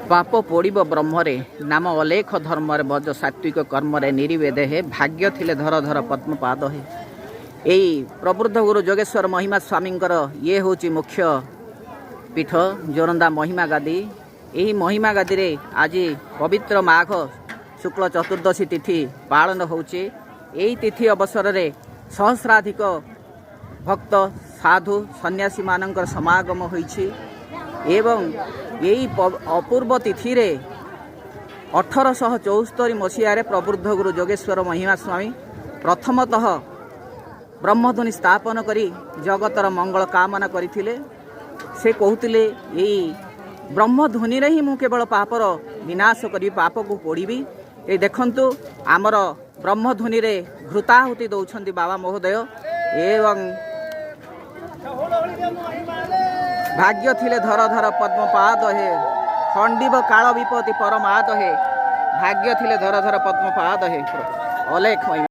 ପାପ ପୋଡ଼ିବ ବ୍ରହ୍ମରେ, ନାମ ଅଲେଖ ଧର୍ମରେ, ଭଜ ସାତ୍ୱିକ କର୍ମରେ ନିରିବେ ଦେହେ, ଭାଗ୍ୟ ଥିଲେ ଧର ଧର ପଦ୍ମପାଦ ହେ। ଏଇ ପ୍ରବୃଦ୍ଧ ଗୁରୁ ଯୋଗେଶ୍ୱର ମହିମା ସ୍ୱାମୀଙ୍କର ଇଏ ହେଉଛି ମୁଖ୍ୟ ପୀଠ ଜୋରନ୍ଦା ମହିମା ଗାଦି। ଏହି ମହିମା ଗାଦିରେ ଆଜି ପବିତ୍ର ମାଘ ଶୁକ୍ଳ ଚତୁର୍ଦ୍ଦଶୀ ତିଥି ପାଳନ ହେଉଛି। ଏହି ତିଥି ଅବସରରେ ସହସ୍ରାଧିକ ଭକ୍ତ, ସାଧୁ, ସନ୍ନ୍ୟାସୀମାନଙ୍କର ସମାଗମ ହୋଇଛି ଏବଂ ଏହି ଅପୂର୍ବ ତିଥିରେ 1874 ମସିହାରେ ପ୍ରବୃଦ୍ଧ ଗୁରୁ ଯୋଗେଶ୍ୱର ମହିମା ସ୍ୱାମୀ ପ୍ରଥମତଃ ବ୍ରହ୍ମଧ୍ୱନି ସ୍ଥାପନ କରି ଜଗତର ମଙ୍ଗଳ କାମନା କରିଥିଲେ। ସେ କହୁଥିଲେ, ଏଇ ବ୍ରହ୍ମଧ୍ୱନିରେ ହିଁ ମୁଁ କେବଳ ପାପର ବିନାଶ କରିବି, ପାପକୁ ପୋଡ଼ିବି। ଏଇ ଦେଖନ୍ତୁ, ଆମର ବ୍ରହ୍ମଧ୍ୱନିରେ ଘୃତାହୁତି ଦେଉଛନ୍ତି ବାବା ମହୋଦୟ ଏବଂ ଭାଗ୍ୟ ଥିଲେ ଧର ଧର ପଦ୍ମପାଦ ହେ, ଖଣ୍ଡିବ କାଳ ବିପତ୍ତି ପରମାଦ ହେ, ଭାଗ୍ୟ ଥିଲେ ଧର ଧର ପଦ୍ମପାଦ ହେ। ଅଲେଖ ମହିମା।